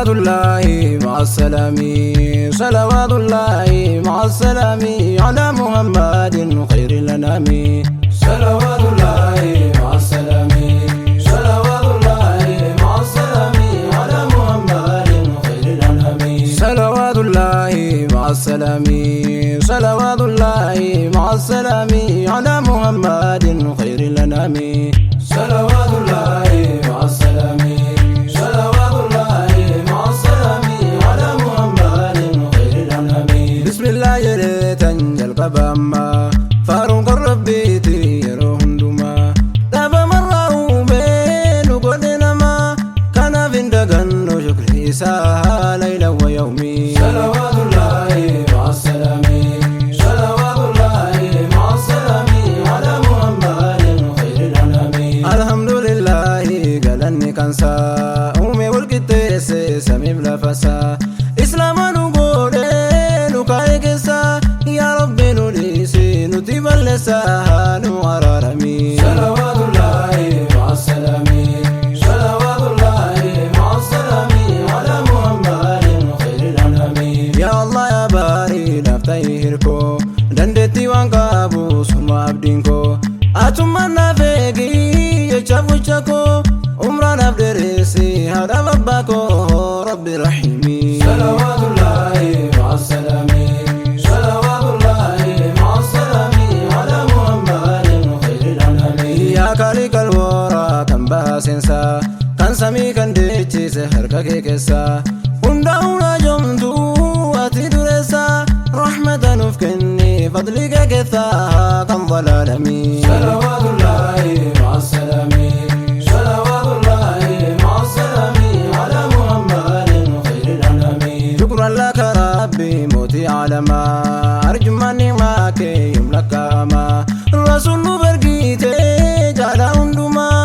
صلوات الله مع السلام، صلوات الله مع السلام على محمد خير الأنام. صلوات الله مع السلام، صلوات الله مع السلام على محمد خير الأنام. صلوات الله مع السلام، صلوات الله مع السلام على محمد خير الأنام. صلوات الله مع السلام، صلوات الله مع السلام على محمد خير الأنام. بسم الله jedheetan jalqaba amma faaruun kan Rabbiiti yeroo hundumaa dhabamarraa uumee nu godhe namaa kanaaf hin dagannu shukri isaa ليلا ويومي. صلوات الله مع السلام، صلوات الله مع السلام على محمد خير الأنام. الحمد لله galanni kansaa uume walqixxeesse samiif lafasaa islaama nu godhe nu kaa'e keessa yaa Rabbi nu dhiisi nuti balleessaa nu araarami. صلوات الله مع السلام، صلوات الله مع السلام على محمد خير الأنام. Yaa Allah yaa baarii naaf ta'e hirkoo dandeettii waan qabu suma abdiin koo atummaan naaf eegi jecha bulcha koo umraa naaf dheeressi haadha abbaa koo Rabbi rahiimi. صلوات الله مع السلام، صلوات الله مع السلام على محمد خير الأنام. يا خالق الورى kan baaseensaa kan samii kan deechise harka kee keessaa hundaa'uun ajomtu ati dureessa rahmata nuuf kenni fadli kee keessaa kan dalaalamii. صلوات الله مع السلام، صلوات الله مع السلام على محمد خير الأنام. شكرا لك ربي mootii عالmaa arjummaan ni'maa kee yoom lakkaa'ama rasuul nu bargiite jaala hundumaa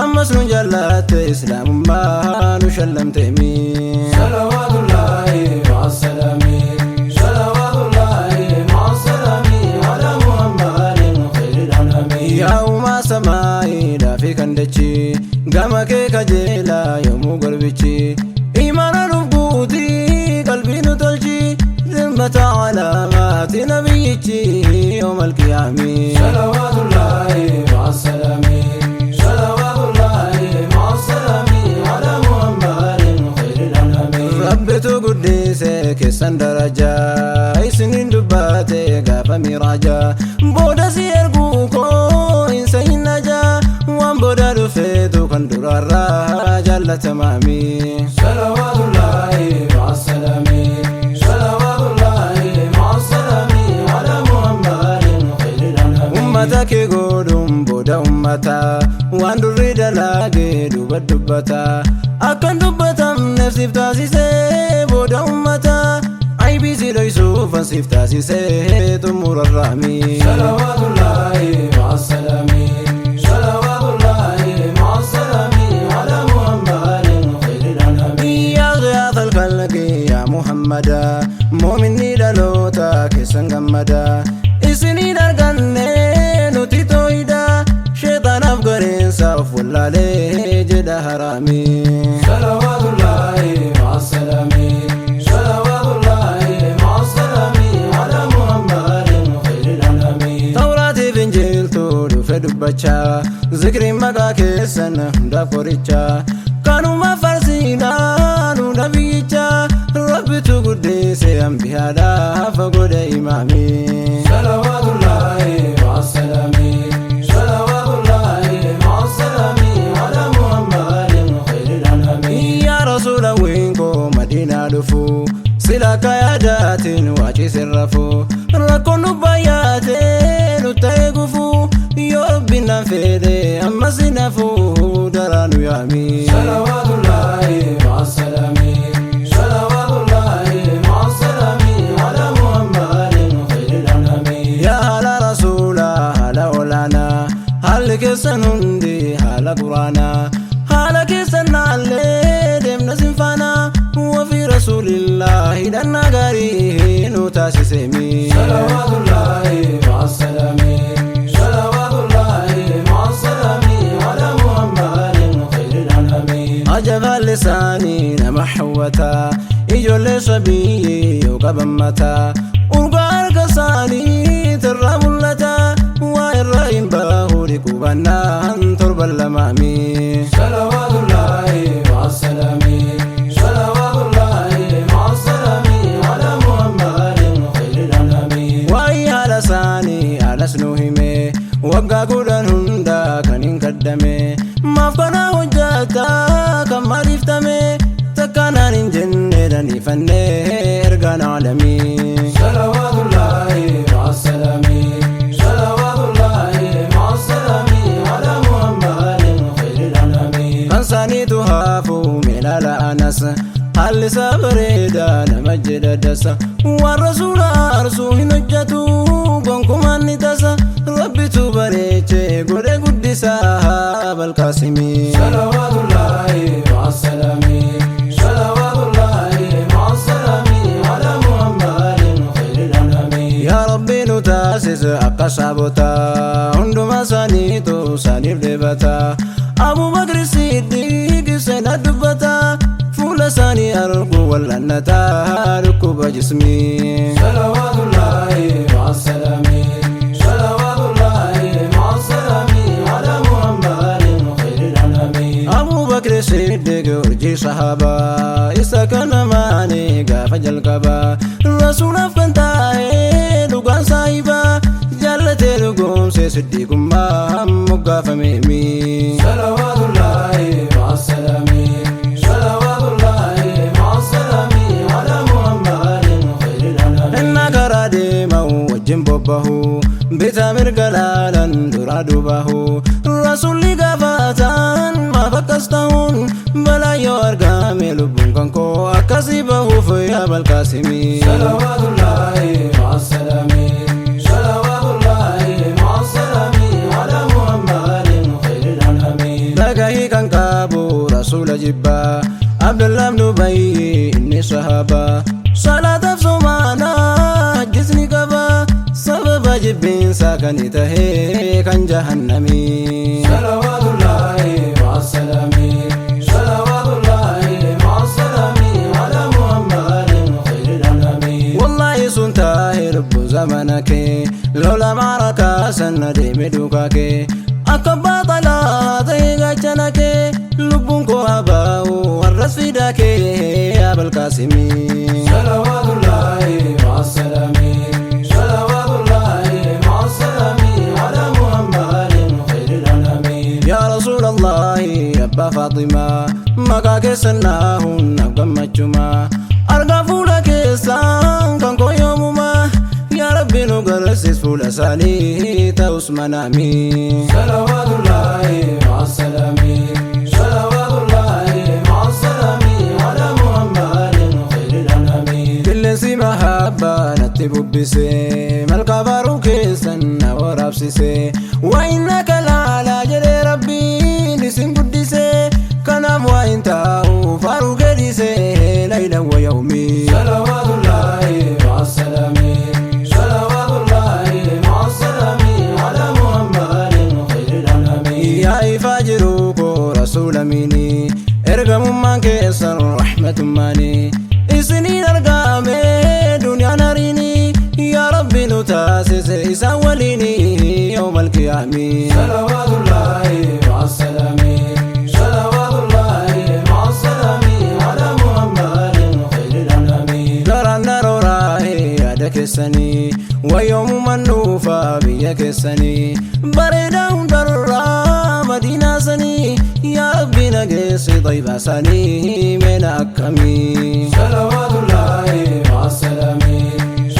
ammas nu jallatte islaamummaa nu shallamteemi. صلوات الله مع السلام، صلوات الله مع السلام على محمد خير الأنام. Yaa uumaa samaa'iidhaa fi kan dachii gama kee kajeelaa yoomuu garbichi imaana nuuf guutii qalbii nu tolchi zimmata alaamaati nabiyyichi يوم القيامة. صلوات الله مع السلام، صلوات الله مع السلام على محمد خير الأنام. Rabbitu guddise keessan darajaa isinin dubbate gaafa miraajaa booda si erguu koo hin sayin najaa waan booda dhufeetu kan duraarraa jaallatamaami. صلوات الله مع السلام، صلوات الله مع السلام على محمد خير الأنام. Ummata kee godhuun booda ummata waan durri dalaagee duuba dubbata akkan dubbatamneef siif taasisee booda ummata aybii si dhoysuufan siif taasisee xumurarraami. صلوات الله مع السلام، صلوات الله مع السلام على محمد خير الأنام. يا غياث الخلق يا محمدا moominni dhaloota keessan gammada isiniin arganne nuti tooyida sheexaanaaf gareensa of wallaalee jedha haraami. صلوات الله مع السلام، صلوات الله مع السلام على محمد خير الأنام. Tawraatiif injiiltu dhufe dubbachaa zikriin maqaa keessan hundaaf qorichaa kanuma farsiinaa nu nabiyyicha Rabbitu guddise ambiyaadhaaf godhe imaami. صلوات الله مع السلام، صلوات الله مع السلام على محمد خير الأنام. Yaa rasuula winkoo Madiinaa dhufu sila akka yaadaatiin waacisiin rafu rakkoon nu baay'atee nu ta'e gufu yoo Rabbi naan fedhe ammas nafu daraa nu yaami. صلوات الله مع السلام، صلوات الله مع السلام على محمد خير الأنام. Yaa haala rasuula haala olaanaa haalli keessan hundi haala quraanaa haala keessan naallee deemna sinfaanaa وفي رسول الله hidhannaa gaarii nu taasiseemi. صلوات الله مع السلام، صلوات الله مع السلام على محمد خير الأنام. Ajab haalli isaanii nama hawwata. hawwata ijoollee sabiyyee yoo qaban mataa urgaa harka isaanii tirraa mul'ata waa irraa hin bahu dhiqubannaan torban lamaami. Salawaatullaahi ma'a-salaami Salawaatullaahi ma'a-salaami ala Muhammadin khayril anami. Waa'ee haala isaanii haalas nu hime waggaa 10 hundaa kan hin kaddame maaf kana hojjata kan maaliiftame takkaanaan hin jenne dhanifannee ergaan aalamii. Salawaatullaahi ma'a-salaami Salawaatullaahi ma'a-salaami ala Muhammadin khayril anami. Kan isaaniitu hafu meelaala anas haalli isaa bareedaa nama jedha dasa waan rasuula aarsuu hin hojjetu gonkumaan ni tasa rabbitu bareechee godhe guddisaa balqaasimii. Salawaatullaahi ma'a-salaami Salawaatullaahi ma'a-salaami ala Muhammadin khayril anami. Yaa Rabbi nu taasise akka saabotaa hunduma isaaniitu isaaniif deebata Abubakri Siddiq seenaa dubbata fuula isaanii argu wal'annataa dhukkuba jismii. Salawaatullaahi ma'a-salaami Salawaatullaahi ma'a-salaami ala Muhammadin khayril anami. Abubakri Siddiq urjii sahaabaa isa kana maanii gaafa jalqabaa rasuulaaf kan taa'ee dhugaan saahibaa jaallatee dhugoomsee siddiqummaa moggaafameemi. Salawaatullaahi ma'a-salaami Salawaatullaahi ma'a-salaami ala Muhammadin khayril anami. Innaa karaa deemahu wajjin bobbahu bitaa mirga laalan duraa duubahu rasuulli gaafataan maaf akkas ta'uun balaa yoo argame lubbuun kan koo akkasii bahuuf yaa balqaasimii. Salawaatullaahi ma'a-salaami Salawaatullaahi ma'a-salaami ala Muhammadin khayril anami. Dhagahii kan qabu rasuula jibbaa Abdullah ibn Ubayy inni sahaabaa salaataaf somaanaa hajjisni qaba sababa jibbiinsaa kan tahee kan jahannamii. Salawaatullaahi ma'a-salaami Salawaatullaahi ma'a-salaami ala Muhammadin khayril anami. Wallaahi sun taa'ee lubbu zamana kee lola maarakaa sanna deeme duukaa kee akka baaxalaa ta'ee gaachana kee lubbuun koo habaa'u warras fidaa kee yaa balqaasimii. Salawaatullaahi ma'a-salaami Salawaatullaahi ma'a-salaami ala Muhammadin khayril anami. Yaa Rasuulallaahi abbaa Faaximaa maqaa keessan naahuun naaf gammachumaa argaa fuula keessan kan koo yoomumaa yaa Rabbi nu garsiis fuula isaanii ta'us manaamii. Salawaatullaahi ma'a-salaami Salawaatullaahi ma'a-salaami ala Muhammadin khayril anami. Qilleensi mahabbaa natti bubbisee malkaa baaruu keessan na waraabsisee waa inni kalaalaa jedhee rabbiin isin guddisee kanaaf waa hin taa'u faaruu gadhiisee laylan wa yawmii. Salawaatullaahi ma'a-salaami Salawaatullaahi ma'a-salaami ala Muhammadin khayril anami. Yaa ifaa jiruu koo rasuula miinii ergamummaan keessan rahmatummaanii isiniin argame duniyaan hariinii yaa Rabbi nu taasise isaan waliinii yawmal qiyaamii. Salawaatullaahi ma'a-salaami Salawaatullaahi ma'a-salaami ala Muhammadin khayril anami. Garaan darooraa'ee yaada keessanii wayyoomumaan dhuufaa biyya keessanii bareedaa hundarraa madiinaa sanii yaa Rabbi nageessi xaybaa sanii meena akkamii. Salawaatullaahi ma'a-salaami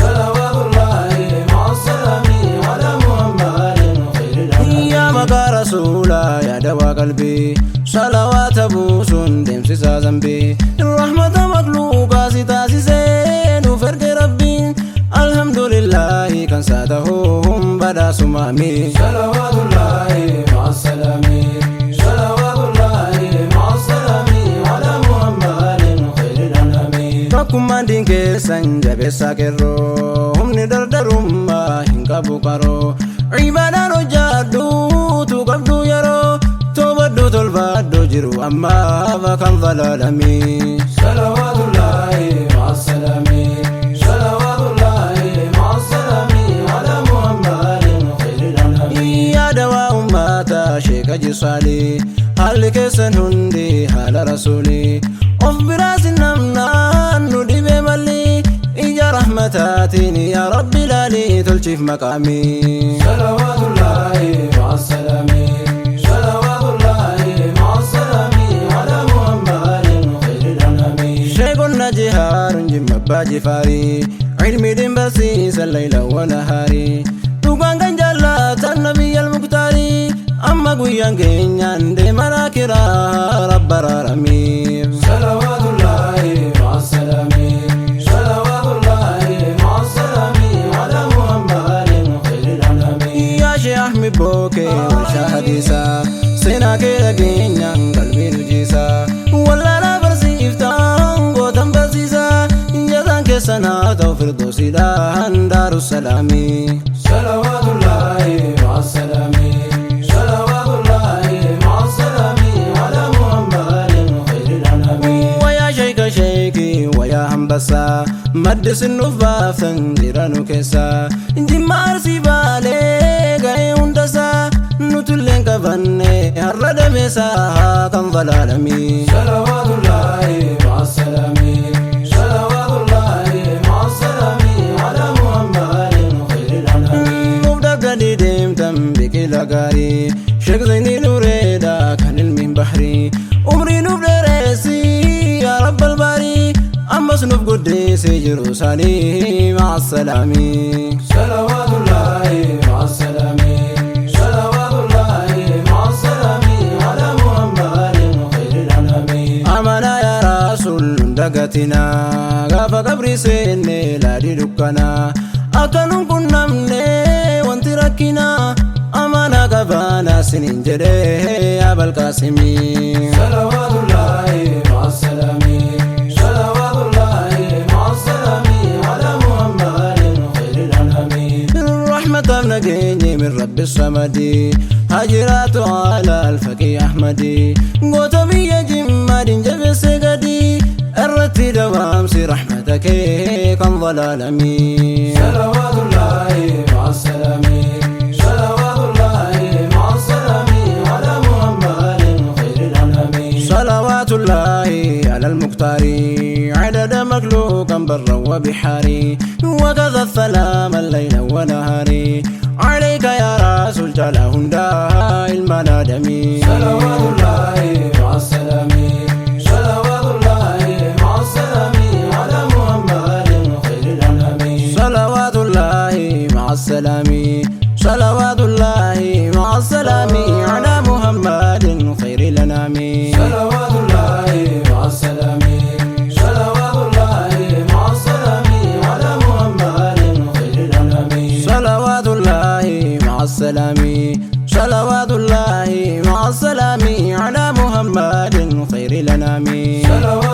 Salawaatullaahi ma'a-salaami ala Muhammadin khayril anami. Yaa maqaa rasuulaa yaa dawaa qalbii salawaata buusuun deemsisaa zambii rahmata makluuqaa si taasisee nuuf erge rabbiin alhamdulillaahi kan saa tahuun badhaasumaami. Salawaatullaahi ma'a-salaami Salawaatullaahi ma'a-salaami ala Muhammadin khayril anami. Tokkummaan diin keessan jabeessaa qeerroo humni dardarummaa hin qabu qaroo ibaadaan hojjaadhu tu qabdu yeroo toobadhu tolbaadhu jiru ammaaf kan zalaalamii. صلوات الله مع السلام، صلوات الله مع السلام على محمد خير الأنام. Yaa dawaa ummataa sheeka jisaalii, haalli keessan hundi haala rasuulii. Of biraas namnaan nu dhibee malli, ija rahmataatiin yaa rabbi laalii tolchiif maqaamii. صلوات الله مع السلام، صلوات الله مع السلام على محمد خير الأنام. Sheekonna jihaarun jimma abbaa jifaarii, ilmiidhin barsiisan layla wa nahaarii. Dhugaan kan jaallatan nabiyyal muktaarii, amma guyyaan keenyaan deeman akiraa rabba araaramii. صلوات الله مع السلام، صلوات الله مع السلام على محمد خير الأنام. Yaa Shee Ahmed Bookee warshaa hadiisaa, seenaa kee dhageenyaan qalbii nu jiisaa. Wallaalaa barsiiftaan gootan barsiisaa, jazaan keessan haa ta'u firdoosiidhaan daarussalaamii. صلوات الله مع السلام، صلوات الله مع السلام على محمد خير الأنام. Wayaa sheeka sheekii wayaa hambasaa, maddi sinuuf baaftan jira nu keessaa. Jimma arsii baalee ga'ee hundasaa, nutulleen qabanne har'a dameessaa kan zalaalamii. صلوات الله مع السلام، صلوات الله مع السلام على محمد خير الأنام. Nuuf dhabdanii deemtan biqila gaarii, Sheek Zaynii Nuureedha kan ilmiin bahrii. Umrii nuuf dheeressi yaa Rabbal baarii, ammas nuuf guddisi jiru isaanii ma'a salaamii. صلوات الله مع السلام، صلوات الله مع السلام على محمد خير الأنام. Amanaa yaa Rasuul dagatinaa, gaafa qabrii seenne laadii dukkanaa. Akka nun qunnamne wanti rakkinaa, amanaa qabaanaa sinin jedhee yaa Balqaasimii. صلوات الله مع السلام، صلوات الله مع السلام على محمد خير الأنام. رحمة nageenyi من رب الصمد هاجرات على الفقي أحمدي goota biyya jimmaadhin jabeesse gadi irratti dawaamsi rahmata kee kan zalaalamii. صلوات الله مع السلام، صلوات الله مع السلام على محمد خير الأنام. صلوات الله على المختار عدد مخلوقا برا وبحاري، وكذا السلام الليل ونهاري عليك يا رسول جل هندا المنادمي. صلوات الله مع السلام، صلوات الله مع السلام على محمد خير الأنام. صلوات الله مع السلام، صلوات الله مع السلام على محمد خير الأنام. صلوات الله مع السلام، صلوات الله مع السلام على محمد خير الأنام. صلوات الله مع السلام، صلوات الله مع السلام على محمد خير الأنام. صلوات